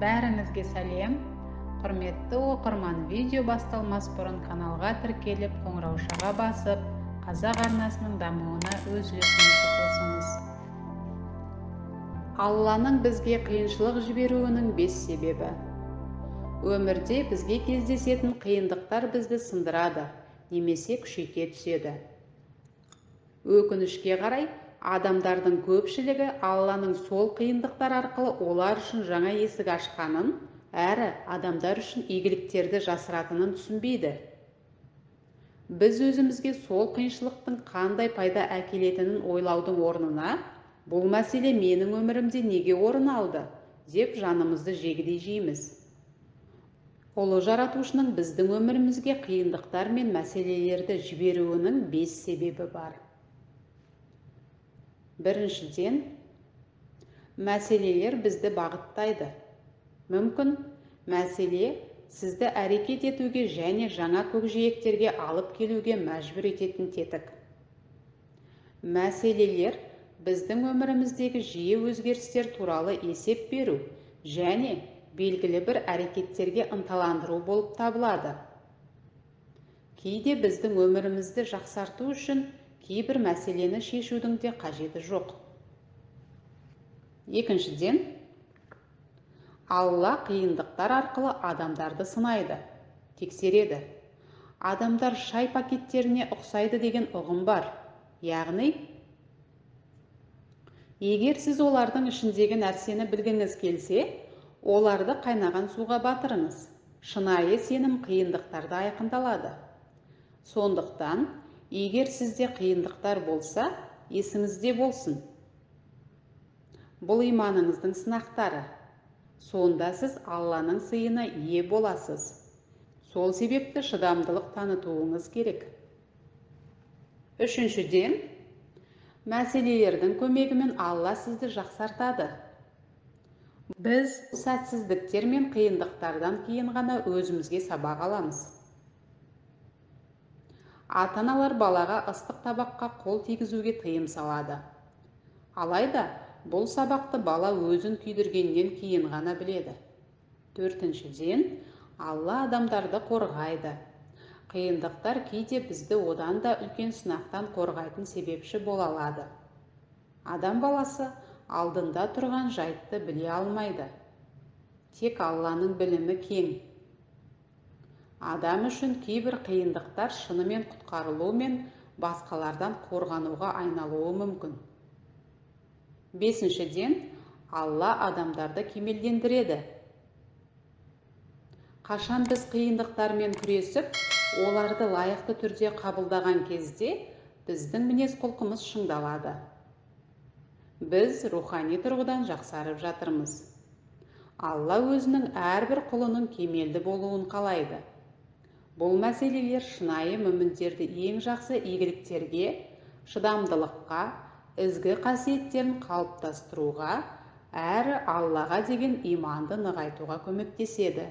Бәріңізге сәлем. Құрметті оқырман, видео басталмас бұрын каналға тіркеліп, қоңыраушаға басып, Қазақ арнасының дамуына өз үлесіңізді қосыңыз. Алланың бізге қиыншылық жіберуінің 5 себебі. Өмірде бізге кездесетін қиындықтар бізді сындырады немесе күшейте түседі. Өкінішке қарай, адамдардың көпшілігі Алланың сол қиындықтар арқылы олар үшін жаңа есік ашқанын, әрі адамдар үшін игіліктерді жасыратынын түсінбейді. Біз өзімізге сол қиыншылықтың қандай пайда әкелетінін ойлаудың орнына, бұл мәселе менің өмірімде неге орын алды, деп жанымызды жегідей жейміз. Ұлы жаратушының біздің өмірімізге қиындықтар мен мәселелерді жіберуінің 5 себебі бар. Біріншіден, мәселелер бізді бағыттайды. Мүмкін, мәселе сізді әрекет етуге және жаңа көкжиектерге алып келуге мәжбүр ететін тетік. Мәселелер біздің өміріміздегі жиі өзгерістер туралы есеп беру және белгілі бір әрекеттерге ынталандыру болып табылады. Кейде біздің өмірімізді жақсарту үшін кейбір мәселені шешудің де қажеті жоқ. Екіншіден, Алла қиындықтар арқылы адамдарды сынайды, тексереді. Адамдар шай пакеттеріне ұқсайды деген ұғым бар. Яғни, егер сіз олардың ішіндегі нәрсені білгіңіз келсе, оларды қайнаған суға батырыңыз. Шынайы сенім қиындықтарда айқындалады. Сондықтан, егер сізде қиындықтар болса, есіңізде болсын. Бұл иманыңыздың сынақтары. Сонда сіз Алланың сыйына ие боласыз. Сол себепті шыдамдылық танытуыңыз керек. Үшіншіден, мәселелердің көмегімен Алла сізді жақсартады. Біз сәтсіздіктер мен қиындықтардан кейін ғана өзімізге сабақ аламыз. Ата-аналар балаға ыстық табаққа қол тигізуге тыйым салады. Алайда, бұл сабақты бала өзін күйдіргеннен кейін ғана біледі. Төртіншіден, Алла адамдарды қорғайды. Қиындықтар кейде бізді одан да үлкен сынақтан қорғайтын себепші бола алады. Адам баласы алдында тұрған жайтты біле алмайды. Тек Алланың білімі кең. Адам үшін кейбір қиындықтар шынымен құтқарылу мен басқалардан қорғануға айналуы мүмкін. Бесіншіден, Алла адамдарды кемелдендіреді. Қашан біз қиындықтармен күресіп, оларды лайықты түрде қабылдаған кезде, біздің мінез-құлқымыз шыңдалады. Біз рухани тұрғыдан жақсарып жатырмыз. Алла өзінің әрбір құлының кемелді болуын қалайды. Бұл мәселелер шынайы мүміндерді ең жақсы игіліктерге, шыдамдылыққа, ізгі қасиеттерін қалыптастыруға, әрі Аллаға деген иманды нығайтуға көмектеседі.